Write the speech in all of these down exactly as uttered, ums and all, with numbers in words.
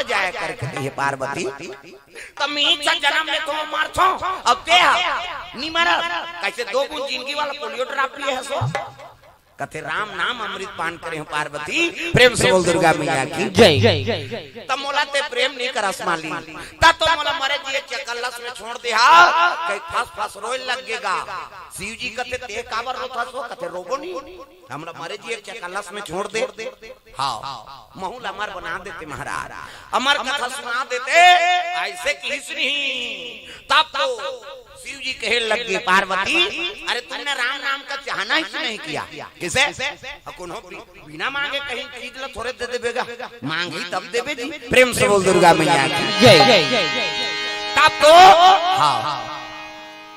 जाय करके कहे पार्वती, त मीच जनम ले तो मरथो, अब ते हा नी मरत, कइसे दो बूंद जिंदगी वाला पोलियो ड्रॉप पिए हस ओ। कथे राम नाम अमृत पान करे हो पार्वती। प्रेम से बोल दुर्गा मैया की जय। त मोला ते प्रेम नी करस माली, त तो मोला मरे जिए चकल्लस में छोड़ दे हा। कहे फस फस रोए लग गे गा। शिव जी कथे ते काबर रोथस ओ? कथे रोबो नी, हमला मरे जिए चकल्लस में छोड़ दे। हाँ, महूं ला अमर बना देते महाराज, अमर कथा सुना देते, अइसे किहिस नहीं। तब तो शिव जी कहे लग गे, पार्वती, अरे तुमने राम नाम का चाहना ही नहीं किया। किसे? अ कोनो बि-, बिना मांगे कहीं चीज ला थोरे दे देबे गा, मांगही तब देबे जी। प्रेम से बोल दुर्गा मैया की जय। तब तो हाँ,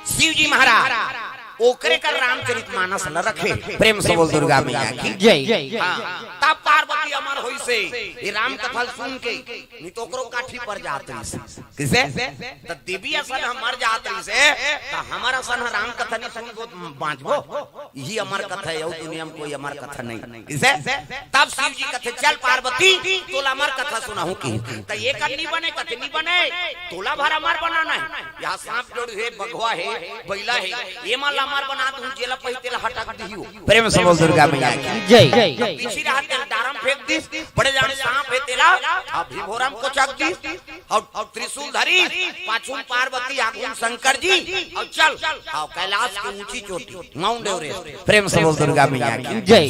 शिव जी महाराज ओकरे कर रामचरित मानस ल रखे। प्रेम से बोल दुर्गा मैया की जय। हाँ, तब पार्वती अमर होइसे, ये राम कथा ल सुन के, नी तो ओकरो काठी पर जात रहिसे। किसे? त देवी असन ह मर जात रहिसे, त हमर असन ह राम कथा नी सुनबो त बांचबो? इही अमर कथा हे, अउ दुनिया में कोई अमर कथा नहीं। किसे? तब शिव जी कथे, चल पार्वती, तोला अमर कथा सुनाहूं कि। त एकर नी बने, कथे नी बने, तोला भर अमर बनाना हे। यहाँ सांप जोड़ हे, बघवा हे, बइला हे, एमन ला अमर बना दूं, जेला पही तेला हटक दिही ओ। प्रेम से बोल दुर्गा मैया की जय। पीछे रहा तेला डारम फेंक दिस, बड़े जान सांप हे तेला, अब भी भोरम कोचक दिस, अउ, अउ त्रिशूल धरी, पाछू म पार्वती, आगू म शंकर जी, अउ चल, अउ कैलाश के ऊंची चोटी, माउंट एवरेस्ट। प्रेम से बोल दुर्गा मैया की जय।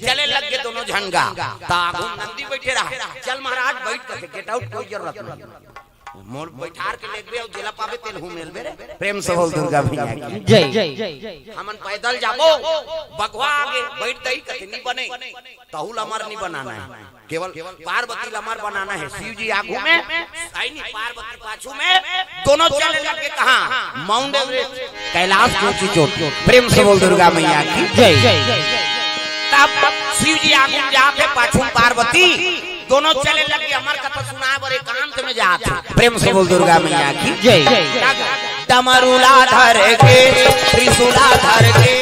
चले लग गे दोनों झन गा, त आगू म नंदी बइठे रहा, चल महाराज बइठ, कथे गेट आउट, कोई जरूरत नहीं। मोर बइठार के लेगबे अउ जेला पाबे तेल हूँ मेलबे रे। प्रेम से बोल दुर्गा मैया की जय। हमन पैदल जाबो, बघवा आगे बइठ दई कथे नी बने, तहू ला अमर नी बनाना हे, केवल पार्वती ला अमर बनाना हे। शिव जी आगू में, आई नी पार्वती पाछू में, दोनों चले लग गे कहाँ? माउंट एवरेस्ट, कैलाश की ऊंची चोट। प्रेम से बोल दुर्गा मैया की जय। तब शिव जी आगू में जाके पाछू में पार्वती दोनों चले लग गे अमर कथा सुनाए बर एकांत में जात हे। प्रेम से बोल दुर्गा मैया की जय। डमरू ला धर के, त्रिशूल ला धर के,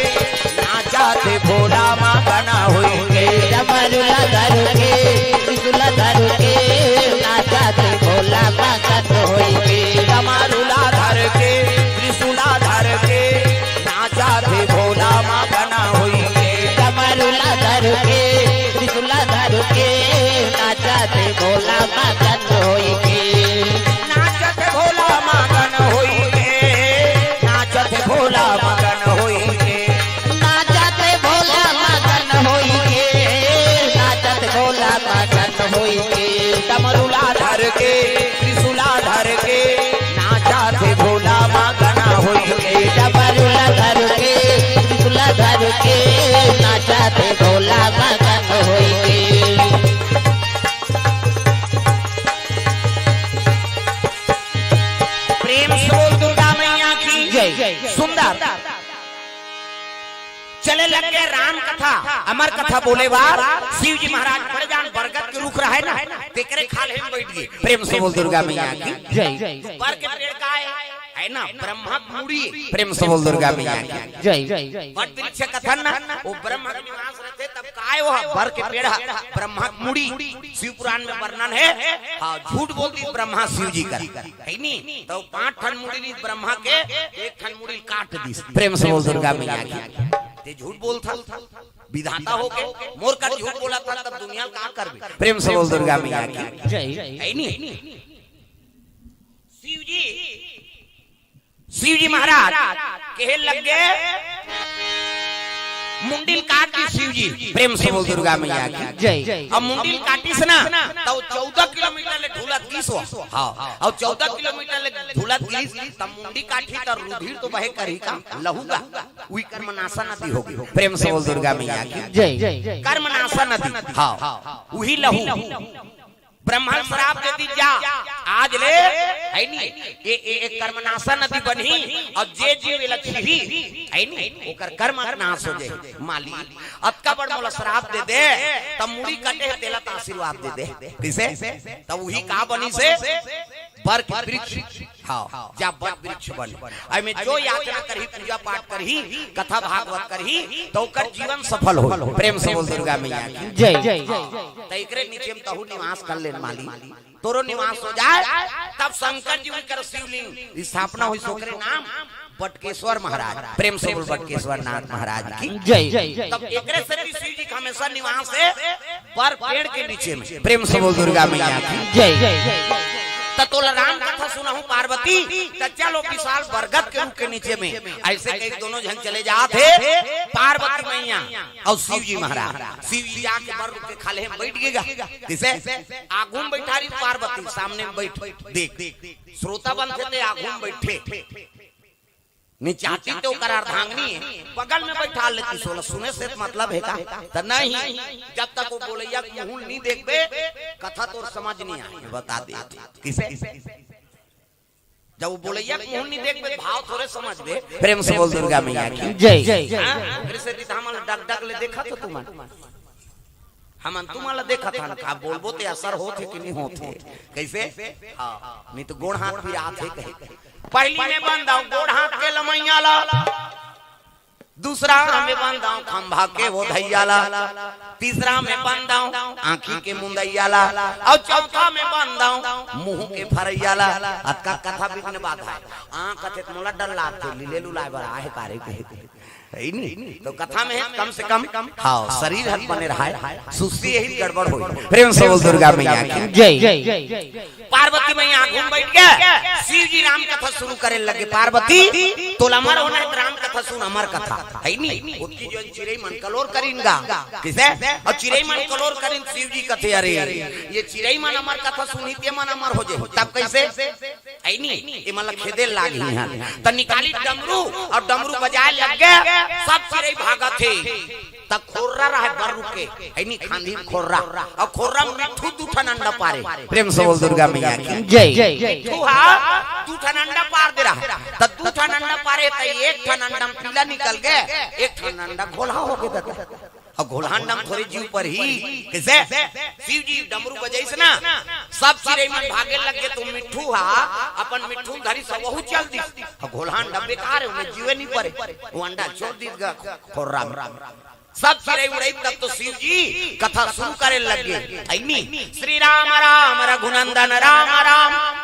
नाचत हे भोला मगन होई के। डमरू ला धर के, त्रिशूल ला धर के, नाचत हे भोला मगन होई के। डमरू ला धर के, त्रिशूल ला धर के, नाचत हे भोला मगन होई के। डमरू ला धर के, त्रिशूल ला धर के, नाचत हे भोला मगन होई के। नाचत हे भोला मगन होई के, नाचत हे भोला मगन होई के। नाचत हे भोला मगन होई के, नाचत हे भोला मगन होई के। डमरू ला धर के, त्रिशूल ला धर के, नाचत हे भोला मगन होई के। डमरू ला धर के, त्रिशूल ला धर के, नाचत हे भोला मगन होई के। प्रेम से बोल दुर्गा मैया की जय। सुंदर। चले लग गे राम कथा, अमर कथा बोले बर। शिव जी महाराज बड़े जान बरगद के रुख रहे ना, तेकरे खाल्हे में बइठ गे। प्रेम से बोल दुर्गा मैया की जय। बर के पेड़ का हे? हे ना, ब्रह्मा के मुड़ी। प्रेम से बोल दुर्गा मैया की जय। बट वृक्ष कथन ना, ओ ब्रह्मा के निवास रहिथे, तब का हे ओ बर के पेड़ ह? ब्रह्मा के मुड़ी। शिव पुराण में वर्णन हे। हाँ, झूठ बोल दिस ब्रह्मा शिव जी कर। हे नी? त पांच ठन मुड़ी रहिस ब्रह्मा के, एक ठन मुड़ी ल काट दिस। प्रेम से बोल दुर्गा मैया की। ते झूठ बोलथस, विधाता होके मोर कर झूठ बोलथस, तब दुनिया ल का करबे? प्रेम से बोल दुर्गा मैया की जय। हे नी? शिव जी, शिव जी महाराज कहे लग गे, मुंडी ल काट दिस शिव जी। प्रेम से बोल दुर्गा मैया की जय। अब मुंडी ल काटिस ना, त चौदह किलोमीटर ले ढुलत गिस ओ। हाँ, अब चौदह किलोमीटर ले ढुलत गिस, त मुंडी काटही त रुधिर तो बहे करही का, लहू का, उही कर्मनाशा नदी होगे। प्रेम से बोल दुर्गा मैया की जय। कर्मनाशा नदी, हाँ, उही लहू। ब्रह्मा ल श्राप दे दिस, जा, आज ले, है नी, ये, ये, ये कर्मनाशा नदी बनही, अउ जे जीव एला छीही, है नी, ओकर कर्म नाश हो जाए। माली, अतका बड़ मोला श्राप दे दे, त मुड़ी कटे हे तेला त आशीर्वाद दे दे। कइसे? त उही का बनिस हे? बर के वृक्ष। हाँ, जा बर वृक्ष बन। अइमे जो याचना करही, पूजा पाठ करही, कथा भागवत करही, त ओकर जीवन सफल हो। प्रेम से बोल दुर्गा मैया की। जय। त एकरे नीचे में तहू निवास कर लेन माली। तोरो निवास हो जाए, तब शंकर जी उनकर शिवलिंग स्थापना होइस, ओकरे नाम बटकेश्वर महाराज। प्रेम से बोल बटकेश्वर नाथ महाराज की। जय। तब एकरे से भी शिव जी के हमेशा निवास हे बर पेड़ के नीचे में। प्रेम से बोल दुर्गा मैया की। जय। त तोला राम कथा सुनाहूं पार्वती, त चलो विशाल बरगद के रूख के नीचे में। अइसे कही दोनों झन चले जात हे, पार्वती मैया अउ शिव जी महाराज। शिव जी जाके बर रूख के खाल्हे में बइठ गे गा। कइसे? आगू में बइठा रही पार्वती, सामने में बइठ, देख, श्रोता बनथे ते आगू में बइठे, निचाटी ते ओकर अर्धांगिनी हे, बगल में बइठा लेतिस, ओला सुने से मतलब हे का? त नहीं, जब तक वो बोलइया के मुंह ल नइ देखबे, कथा तोर समझ नइ आए, बता दे। कइसे? जब वो बोलइया के मुंह ल नइ देखबे, भाव थोरे समझबे। प्रेम से बोल दुर्गा मैया की। जय। हाँ? मेरे से सीधा हमन डग डग ले देखत हो तुमन। हमन तुमन ला देखत हन, का बोलबो ते असर होत हे कि नइ होत हे? कइसे? हाँ, नइ त गोड़ हाथ पिरात हे कहे। पहली में बंदाव गोड़ हाथ के लमइया ला, दूसरा में बंदाव खंभा के वो धइया ला, तीसरा में बंदाव आंखी के मुंदइया ला, अउ चौथा में बंदाव मुंह के फरइया ला। अतका कथा विघ्न बाधा हे। आंख कथे त मोला डर लागथे, लीले लुलाए बर आहे का रे कहे। हे नी? त कथा में हे, कम से कम, हाँ, शरीर हर बने रहे, सुस्ती यही गड़बड़ होई। प्रेम से बोल दुर्गा मैया की। जय। पार्वती मैया आगू में बइठ गे, शिव जी राम कथा शुरू करे लगे। पार्वती, तोला अमर होना हे त राम कथा सुन, अमर कथा। हे नी? ओतकी जो चिरई मन कलोर करिन गा। कइसे? अउ चिरई मन कलोर करिन, शिव जी कथे, "अरे, ये चिरई मन अमर कथा सुनही ते मन अमर हो जाही।" तब कइसे? हे नी, एमन ला खेदे लागही। त निकालिस डमरू अउ डमरू बजाए लग गे, सब चिरई भागत हे। त खोर्रा रहे बर रूख के, हे नी, खांधी खोर्रा, अउ खोर्रा में मिट्ठू दू ठन अंडा पारे। प्रेम से बोल दुर्गा मैया की। जय। मिट्ठू हा दू ठन अंडा पार दे रहे, त दू ठन अंडा पारे, त एक ठन अंडा में पीला निकल गे, एक ठन अंडा घोलहा हो गे दादा। अउ घोलहा अंडा में थोरे जीव परही। कइसे? शिव जी डमरू बजाइस ना, सब चिरई मन भागे लग गे, त मिट्ठू हा अपन मिट्ठू धरिस, वहू चल दिस। अउ घोलहा अंडा बेकार हे, ओमे जीवे नइ परे, वो अंडा छोड़ दिस गा खोर्रा में। सब चिरई उड़ाइस, तब तो शिव जी कथा शुरू करे लग गे। हे नी? श्री राम राम रघुनंदन राम राम,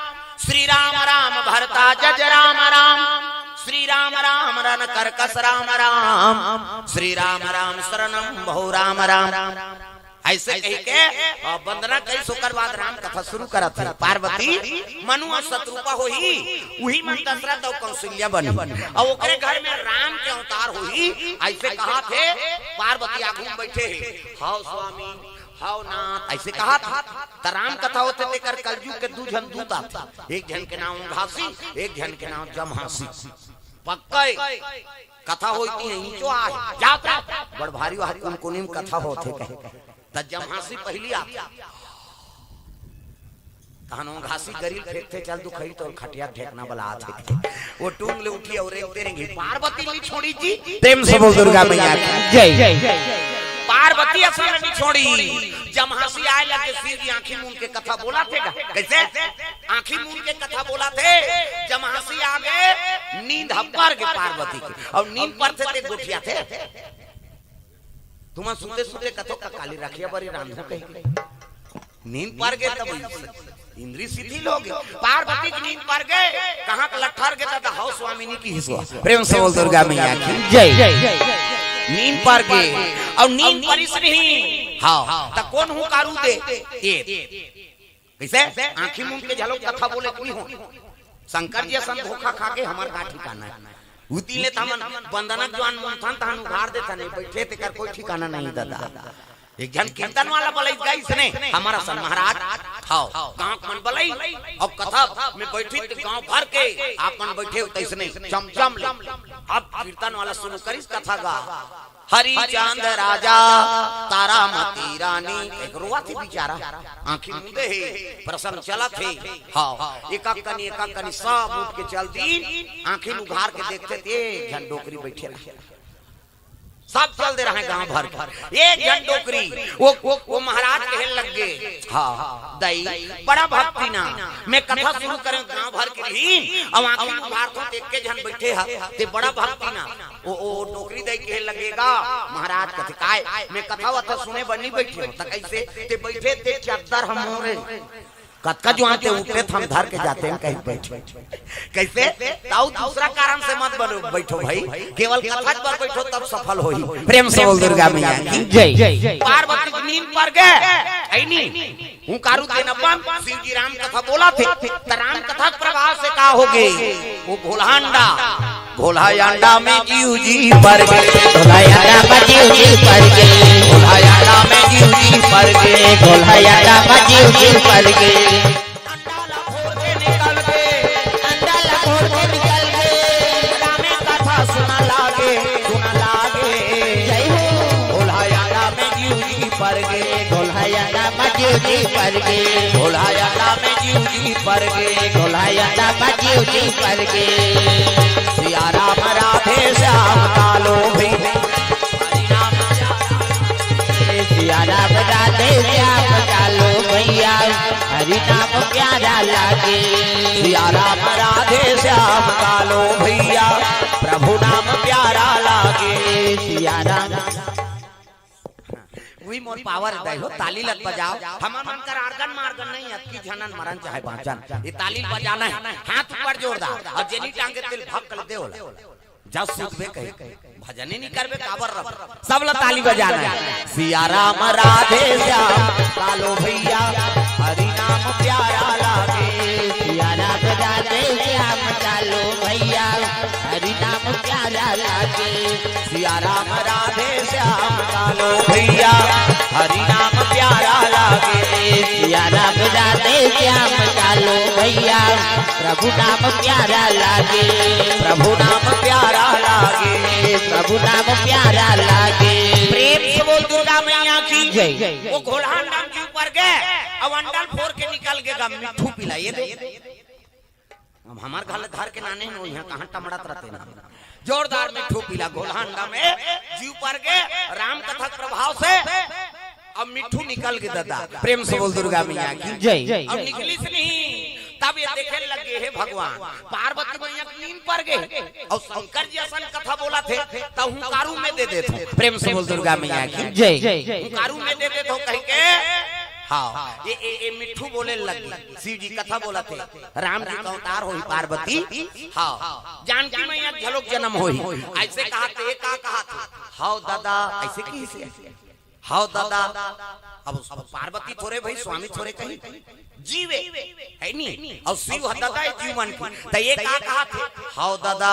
श्री राम राम भरता जज राम राम, श्री राम राम रण कर्कश राम राम, श्री राम राम शरणम बहु राम राम। अइसे कहि के, अ, वंदना करिस, ओकर बाद राम कथा शुरू करत हे। पार्वती मनु अउ सतरूपा होही, उही मन दशरथ अउ कौशल्या बनही। अउ ओकरे घर में राम के अवतार होही, अइसे कहत हे। पार्वती आगू में बइठे हे, "हव स्वामी, हव नाथ," अइसे कहत हे। त राम कथा होथे, तेकर कलजुग के दू झन दूत आथे, एक झन के नाम घासी, एक झन के नाम जमहासी। पक्का ए कथा होई ती यहीं जो आहे। जात रहे। बड़ भारी वाह कुनकुनी में कथा होत हे कहे। त जमहासी पहिली आथे। तहन वो घासी गरी ल फेंकथे, "चल दुखई तोर खटिया ढेकना बला आथे।" वो टूंग ले उठी अउ रेंगते रेंगे पार्वती नइ छोड़ी जी। प्रेम से बोल दुर्गा मैया की। जय। पार्वती असन नइ छोड़ी। जमहासी आए लगे, शिव जी आंखी मूंद के कथा बोलथे गा। कइसे? आंखी मूंद के कथा बोलथे। जमहासी आगे, नींद ह पर गे पार्वती के। अउ नींद परथे ते गोठियाथे। तुमन सुते सुते कथो का काली रखिया बरी रांधो कहि के। नींद पर गे तब इंद्री शिथिल हो गे। पार्वती के नींद पर गे, कहाँ के लट्ठर गे त हव स्वामिनी कहिस। प्रेम से बोल दुर्गा मैया की। जय। नींद पर गे, अउ नींद परिस नहीं। हाँ, त कोन हुंकारू दे? ए। कइसे? आंखी मूंद के घलो कथा बोले कोई हो। शंकर जी असन धोखा खा के हमर का ठिकाना हे। उती ले त हमन बंदना के जवान मूंदथन, तहन उघार देथन, ए बइठे तेकर कोई ठिकाना नहीं दादा। एक झन कीर्तन वाला बलई गाइस ने, हमर असन महाराज, हव, गांव के मन बलई, अउ कथा में बइठिस त गांव भर के आप मन बइठे हो तइसने, चमचम ले। अब कीर्तन वाला शुरू करिस कथा गा। हरिचंद राजा, तारामती रानी, एक रोवत हे बिचारा, आँखी मूंदे हे, प्रसंग चलत हे। हाँ, एक एक कनी, एक एक कनी सब उठ के चल दीन, आँखी उघार के देखथे ते एक झन डोकरी बइठे रहे। सब चल दे रहे गांव भर के। एक झन डोकरी, वो, वो, वो महाराज कहे लग गे, हाँ, दई, बड़ा भक्ति ना, मैं कथा शुरू करेंव, गांव भर के रहिन, अब आँखी उघारथों ते एक झन बइठे हे, ते बड़ा भक्ति ना, ओ, ओ, डोकरी दई कहे लगे गा, महाराज कथे, "काय, मैं कथा वथा सुने बर नइ बइठे हों, त कइसे ते बइठे, ते चद्दर ह मोरे। कतका जुवार ते उठे, त हम धर के जातेन कहीं बइठे।" कइसे? त अउ दूसरा कारण से मत बनो, बइठो भई, केवल कथा बर बइठो, तब सफल होही। प्रेम से बोल दुर्गा मैया की जय। पार्वती के नींद पर गे, अइ नी? हुंकारू तेन अपन शिव जी राम कथा बोलथे, त राम कथा के प्रभाव से का होगे? वो घोलहा अंडा, घोलहा अंडा में जीव जी पर गे, घोलहा अंडा में जीव जी पर गे, घोलहा अंडा में जीव जी पर गे, घोलहा अंडा में जीव जी पर गे। अंडा ला फोर के निकल गे, अंडा ला फोर के निकल गे। रामे कथा सुना लागे, सुना लागे। जय हो। घोलहा अंडा में जीव जी पर गे, घोलहा अंडा में जीव जी पर गे, घोलहा अंडा में जीव जी पर गे, घोलहा अंडा में जीव जी पर गे। सिया राम राधे श्याम कालो भई। सिया राम राधे श्याम कालो भैया, हरि नाम प्यारा लागे। सिया राम राधे श्याम कालो भैया, प्रभु नाम प्यारा लागे। सिया राम। उही मोर पावर दे हो, ताली लत बजाओ। हमर मन कर आर्गन मार्गन नहीं, अतकी झनन मरन चाहे बाँचन, ये ताली बजाना हे। हाथ ऊपर जोरदार, अउ जेनी टांगे तेला भक्कल दे होला। जा सुतबे कही, भजन ही नइ करबे, काबर रब? सब ला ताली बजाना हे। सिया राम राधे श्याम कालो भैया, हरि नाम प्यारा लागे। सिया राम राधे श्याम कालो भैया, हरि नाम प्यारा लागे। सिया राम राधे श्याम कालो भैया, हरि नाम प्यारा लागे। सिया राम राधे श्याम कालो भैया, प्रभु नाम प्यारा लागे। प्रभु नाम प्यारा लागे। प्रभु नाम प्यारा लागे। प्रेम से बोल दुर्गा मैया की जय। वो घोलहा अंडा में जीव पर गे, अउ अंडा ल फोर के निकल गे गा मिट्ठू पिला, ये दे। अब हमर घर ले धर के लाने न, इहाँ कहाँ टमड़त रहिथे ना। जोरदार मिट्ठू पिला, घोलहा अंडा में जीव पर गे, राम कथा के प्रभाव से अब मिट्ठू निकल गे ददा। प्रेम से बोल दुर्गा मैया की जय। अब निकलिस नहीं, तब ये देखे लग गे, हे भगवान, पार्वती मैया के नींद पर गे, अउ शंकर जी असन कथा बोलथे, त हुंकारू में दे देथों। प्रेम से बोल दुर्गा मैया की जय। हुंकारू में दे देथों कहिके, हाँ, ये, ये, ये मिट्ठू बोले लग गे। शिव जी कथा बोलथे, राम जी के अवतार होही पार्वती, हाँ, जानकी मैया के घलोक जनम होही। अइसे कहाथे, का कहाथे? हव ददा, अइसे कहिसे? हव ददा, अब, अब पार्वती थोरे भई, स्वामी थोरे कही, जीव ए, हे नी? अउ शिव ह ददा ए जीव मन के, त ये का कहाथे? हव ददा,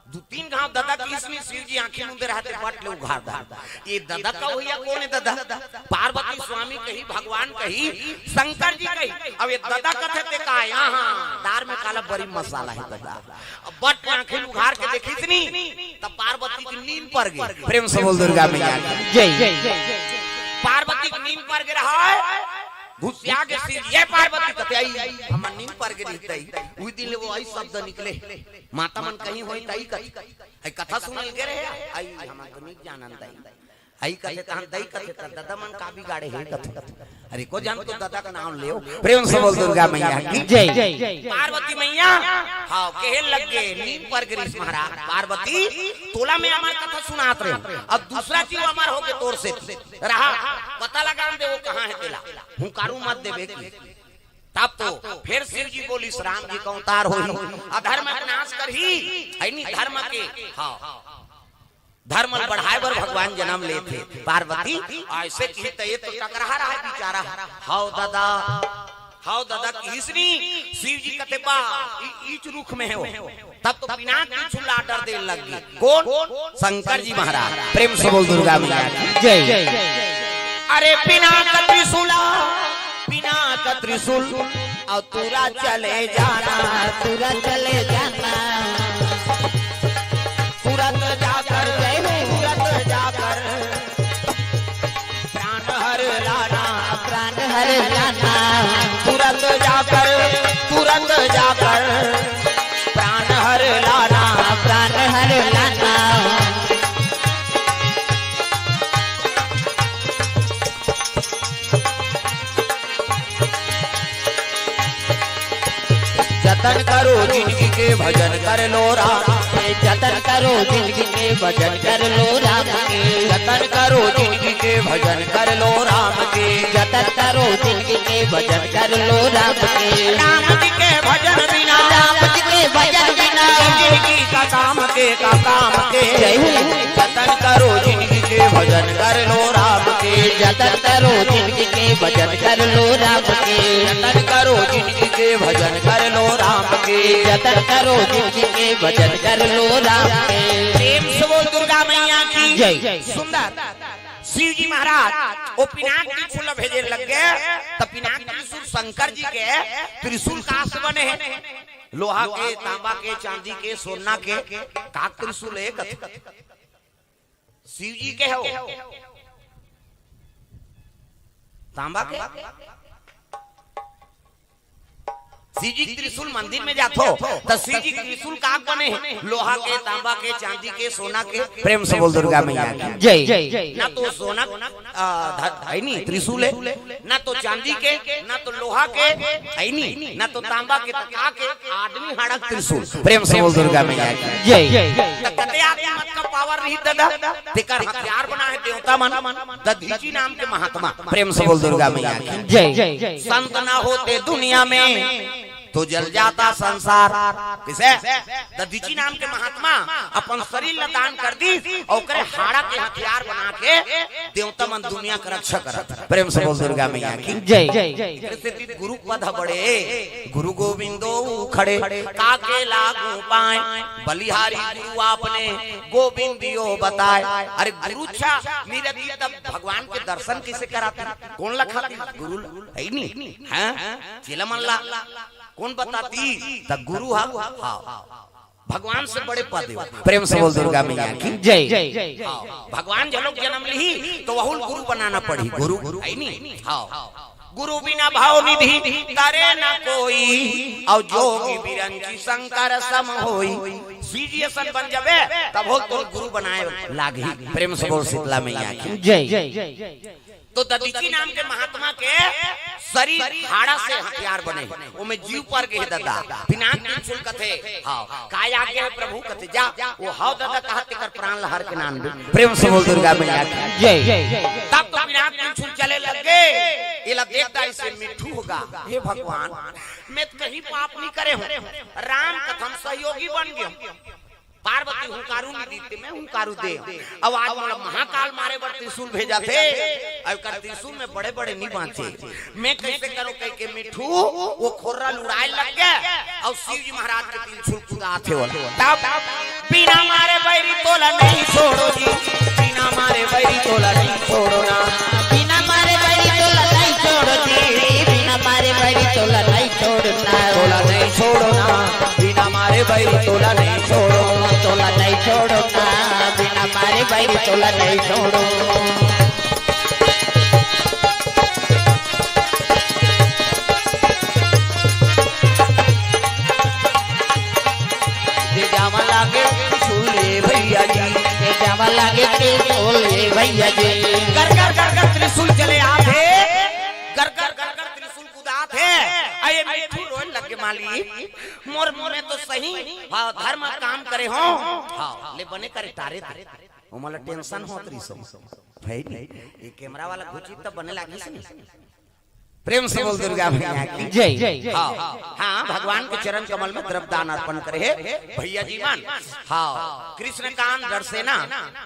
दू तीन घांव ददा किहिस नी, शिव जी आंखी मूंदे रहथे, बट ले उघार डार। ये ददा का होही या कोन ए ददा? पार्वती स्वामी कही, भगवान कही, शंकर जी कही। अब ये ददा कथे ते का, यहाँ दार में काला बड़ी मसाला हे ददा। अब बट आंखी उघार के देखिस नी, तब पार्वती के नींद पर गे। प्रेम से बोल दुर्गा मैया की जय। पार्वती के नींद पर गे रहय, घुसिया गे शिव जी, "ए पार्वती," कथे, "अई, हमर नींद पर गे रहिस तई।" उही दिन ले वो अई शब्द निकले। माता मन कहीं होही तई कथे, "अई कथा सुने ल गे रहे, अई हमन तो नइ जानन तई।" अई कथे, तहन दई कथे, त ददा मन का बिगाड़े हे कथे। अरे को जान तो ददा का नाम लेव। प्रेम से बोल दुर्गा मैया की जय। पार्वती मैया, हाँ, कहे लग गे, नींद पर गे रिहिस महाराज, "पार्वती, तोला मैं अमर कथा सुनात रहेंव, अब दूसरा जीव अमर होगे तोर सेती रहा, पता लगान दे वो कहाँ हे तेला।" हुंकारू मत देबे की। तब तो फेर शिव जी बोलिस, "राम जी के अवतार होही, अधर्म के नाश करही, हे नी, धर्म के, हाँ, धर्म ल बढ़ाय बर भगवान जनम लेथे।" पार्वती अइसे किहिस त ये तो टकरहा रहय बिचारा। "हव ददा, हव ददा," किहिस नी, शिव जी कथे, "बा, ई, ईच रुख में हे वो।" तब तो पिनाक त्रिशूल ला order दे लग गे। कोन? शंकर जी महाराज। प्रेम से बोल दुर्गा मैया की जय। "अरे पिनाक त्रिशूला, पिनाक त्रिशूल, अउ तुरत चले जाना, तुरत चले जाना।" तुरत जाकर, जय हो, तुरत लाना, तुरंत जाकर, तुरंत जाकर प्राण हर लाना। प्राण हर लाना। जतन करो जिनगी के, भजन कर लो राम के। जतन करो जिनगी के, भजन कर लो राम के। जतन करो जिनगी के, भजन कर लो राम के। जतन करो जिनगी के, भजन कर लो राम के। राम जी के भजन बिना, राम जी के भजन बिना जिनगी का काम के, का काम के। जय हो। जतन करो जिनगी के, भजन कर लो राम के। जतन करो जिनगी के, भजन कर लो राम के। जतन करो जिनगी के, भजन कर लो राम के। जतन करो जिनगी के, भजन कर लो राम के। प्रेम से बोल दुर्गा मैया की जय। सुंदर। शिव जी महाराज वो पिनाक त्रिशूल भेजे लग गए, तब पिनाक त्रिशूल शंकर जी के त्रिशूल कास बने हैं। लोहा के, तांबा के, चांदी के, सोना के, काक त्रिशूल एक। शिव जी के हो, तांबा के। शिव जी के त्रिशूल मंदिर में जाथो, त शिव जी के त्रिशूल का बने हे? लोहा के, तांबा के, चांदी के, सोना के। प्रेम से बोल दुर्गा मैया की जय। ना तो सोना, आ, ध-, है नी त्रिशूल है, ना तो चांदी के, ना तो लोहा के, है नी, ना तो तांबा के, त का के? आदमी हाड़क त्रिशूल। प्रेम से बोल दुर्गा मैया की जय। त कते आदमी मत का पावर रही दादा, तेकर हथियार बना है देवता मन, दधीची नाम के महात्मा। प्रेम से बोल दुर्गा मैया की जय। संत ना होते दुनिया में तो जल जाता संसार। किसे? दधीची नाम के महात्मा अपन शरीर ला दान कर दी और ओकरे हाड़ा के हथियार बना के देवता मन दुनिया के रक्षा करत। प्रेम से बोल दुर्गा मैया की जय। जैसे कि गुरु पद बड़े, गुरु गोविंदो खड़े, काके लागू पाए, बलिहारी गुरु आपने गोविंदियो बताए। अरे गुरु इच्छा नहीं रहती तब भगवान के दर्शन कैसे कराते? कौन लखाती? गुरु ल-, है नहीं? हाँ? चेला मन ला कौन बताती? त गुरु हा, हाँ। भगवान से बड़े पद हे। प्रेम से बोल दुर्गा मैया की जय। हाँ, भगवान जलोक जन्म लिही तो वहुल गुरु बनाना पड़ी। गुरु है नी? हाँ। गुरु बिना भाव निधि तरे न कोई, और जोगी बिरंची शंकर सम होई। शिव जी असन बन जाबे तब हो तोर गुरु बनाए लागही। प्रेम से बोल शीतला मैया की जय। तो दधीची नाम के महात्मा के शरीर हाड़ा से हथियार बने हे, ओमे जीव पर गे हे ददा। पिनाक त्रिशूल कथे, हाँ, काय आज्ञा हे प्रभु कथे, जा, वो हव ददा कहा तेकर प्राण ल हर के नान दे। प्रेम से बोल दुर्गा मैया की जय। तब तो पिनाक त्रिशूल चले लग गे। एला देखता इसे मिट्ठू होगा, हे भगवान, मैं तो कहीं पाप नहीं करे हूँ, राम कथम सहयोगी बन गया। पार्वती हुंकारू नहीं दीते, मैं हुंकारू दे। अब आज मोला महाकाल मारे बर त्रिशूल भेजा थे, अब कर त्रिशूल में बड़े बड़े नहीं बांचे। मैं कैसे करो कह के मिट्ठू वो खोर्रा लुड़ाए लग गया और शिव जी महाराज के त्रिशूल कुदात हे बोला। तब बिना मारे बैरी तोला नहीं छोड़ो जी, बिना मारे बैरी तोला नहीं छोड़ो ना। बिना मारे बैरी तोला नहीं छोड़ो जी, बिना मारे बैरी तोला नहीं छोड़ो ना। तोला नहीं छोड़ो ना, बिना मारे बैरी तोला नहीं छोड़ो। तोला नहीं छोड़ो ना, बिना मारे बैरी तोला नहीं छोड़ो। दे जावा लागे त्रिशूल ए भैया जी। दे जावा लागे त्रिशूल ए भैया जी। कर कर कर कर त्रिशूल चले आथे। कर कर कर कर त्रिशूल कुदात हे। अये मिट्ठू रोए लग गे मालिक। मोर, मोर में तो सही, हाँ, धर्म काम करे हो। हाँ, ले बने करे टारे ते। ओमला टेंशन होत रही सो। भाई, ये कैमरा वाला घुची तब बने लागी से नहीं। प्रेम से बोल दुर्गा मैया की जय। हाँ, हाँ, भगवान के चरण कमल में द्रव्यदान अर्पण करे हे भैया जी मन। हाँ, कृष्णकांत डरसेना,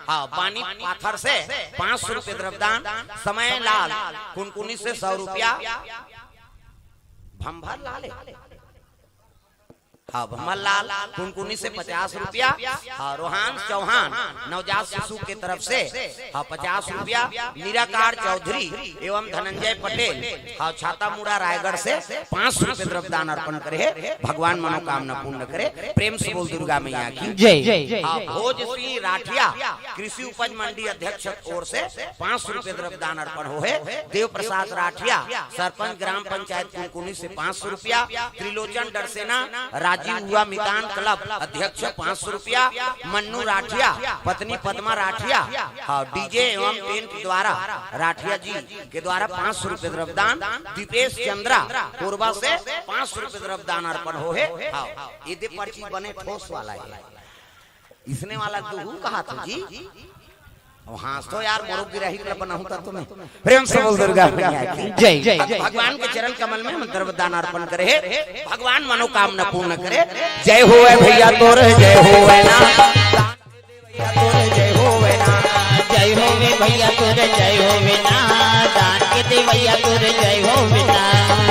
हाँ, पानी पाथर से पाँच सौ रुपये द्रव्यदान, समय लाल कुनकुनी से सौ रुपया, भंभर लाले। अब मल्लाल कुनकुनी से पचास रुपया, हाँ, रोहान चौहान नवजात शिशु के तरफ से, हाँ, पचास रुपया, निराकार चौधरी एवं धनंजय पटेल, हाँ, छातामुड़ा रायगढ़ से पाँच सौ रुपये द्रव्यदान अर्पण करे हे। भगवान मनोकामना पूर्ण करे। प्रेम से बोल दुर्गा मैया की जय। हाँ, भोज सिंह राठिया कृषि उपज मंडी अध्यक्ष ओर से पाँच सौ रुपये द्रव्यदान अर्पण हो हे। देव प्रसाद राठिया सरपंच ग्राम पंचायत कुनकुनी से पाँच सौ रुपया, त्रिलोचन डरसेना, राजीव युवा मितान क्लब अध्यक्ष पाँच सौ रुपया, मन्नू राठिया, पत्नी पद्मा राठिया, हाँ, डीजे एवं टेंट द्वारा राठिया जी के द्वारा पाँच सौ रुपये द्रव्यदान, दीपेश चंद्रा कोरबा से पाँच सौ रुपये द्रव्यदान अर्पण हो हे। हाँ, ये दे पर्ची बने ठोस वाला हे। इसने वाला दुहू कहा तो जी। अब हाँस तो यार, मोरो गिराही ला बनाहूं त तुम्हें। प्रेम से बोल दुर्गा मैया की जय। अब भगवान के चरण कमल में हम द्रव्यदान अर्पण करे हे, भगवान मनोकामना पूर्ण करे। जय होवे भैया तोर, जय होवे ना। जय होवे भैया तोर, जय होवे ना। दान के देवैया तोर, जय होवे ना।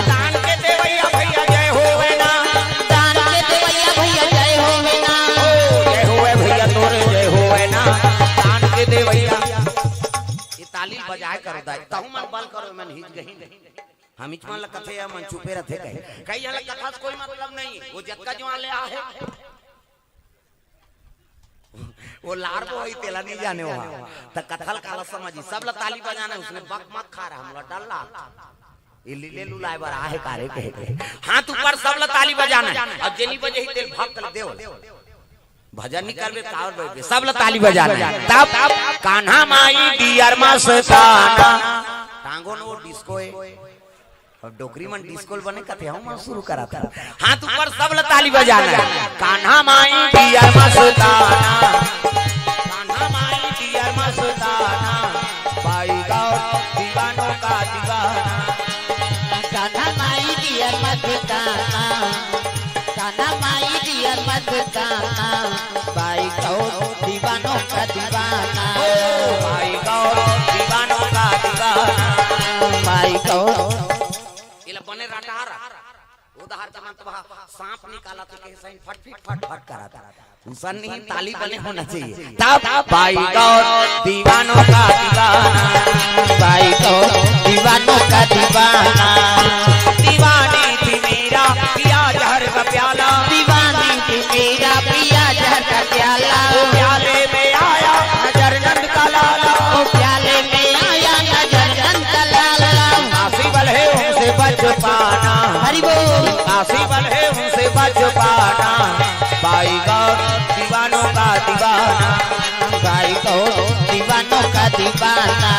दान के देवैया भैया जय होवे ना। दान के देवैया भैया जय होवे ना। ओ, जय होवे भैया तोर, जय होवे ना। दान के देवैया। ये ताली बजाए करो दाई, तहु मन बल करो, मन हिच गही नहीं। हम हिच मन ला कथे या मन चुपे रथे कहे। कई जन ला कथा से कोई मतलब नहीं, वो जतका जवान ले आहे। वो लार को होई तेला नहीं जाने हुआ। त कथा ल काला समझी, सब ला ताली बजाना हे, उसने बक मक खा रहा, हमला डर ला। ये लीले लुलाए बर आहे कारे कहे के। हाथ ऊपर, सब ला ताली बजाना हे। अब जेनी बजे ही तेल भाग कर देव। भजन नहीं करबे, कावर बजबे, सब ला ताली बजाना हे। तब कान्हा माई डियर मस्ताना। टांगो नो डिस्को है। अब डोकरी मन डिस्को ल बने कथे, हूँ मैं शुरू करा था। हाथ ऊपर, सब ला ताली बजाना हे। कान्हा माई डियर मस्ताना। कान्हा माई डियर मस्ताना। भाई गाँव दीवानों का दीवाना। कान्हा माई डियर मस्ताना। कान्हा माई डियर मस्ताना। भाई गाँव दीवानों का दीवाना। ओ, भाई गाँव दीवानों का दीवाना। भाई गाँव। ये ला बने रटारा। उधार जमन तो बहा, सांप निकाला तो कहे साइन फट फट फट फट करा था। उसन नहीं, ताली बने होना चाहिए। तब भाई गाँव दीवानों का दीवाना। भाई गाँव दीवानों का दीवाना। दीवानी थी मेरा पिया जहर का प्याला। दीवानी थी मेरा पिया जहर का प्याला। वो प्याले में आया नजर नंद का लाला। वो प्याले में आया नजर नंद का लाला। आसी बल है उनसे बच पाना। हरि बोल। आसी बल है उनसे बच पाना। भाई गाँव दीवानों का दीवाना। भाई गाँव दीवानों का दीवाना।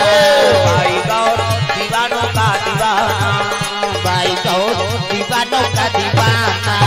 भाई गाँव दीवानों का दीवाना। भाई गाँव दीवानों का दीवाना।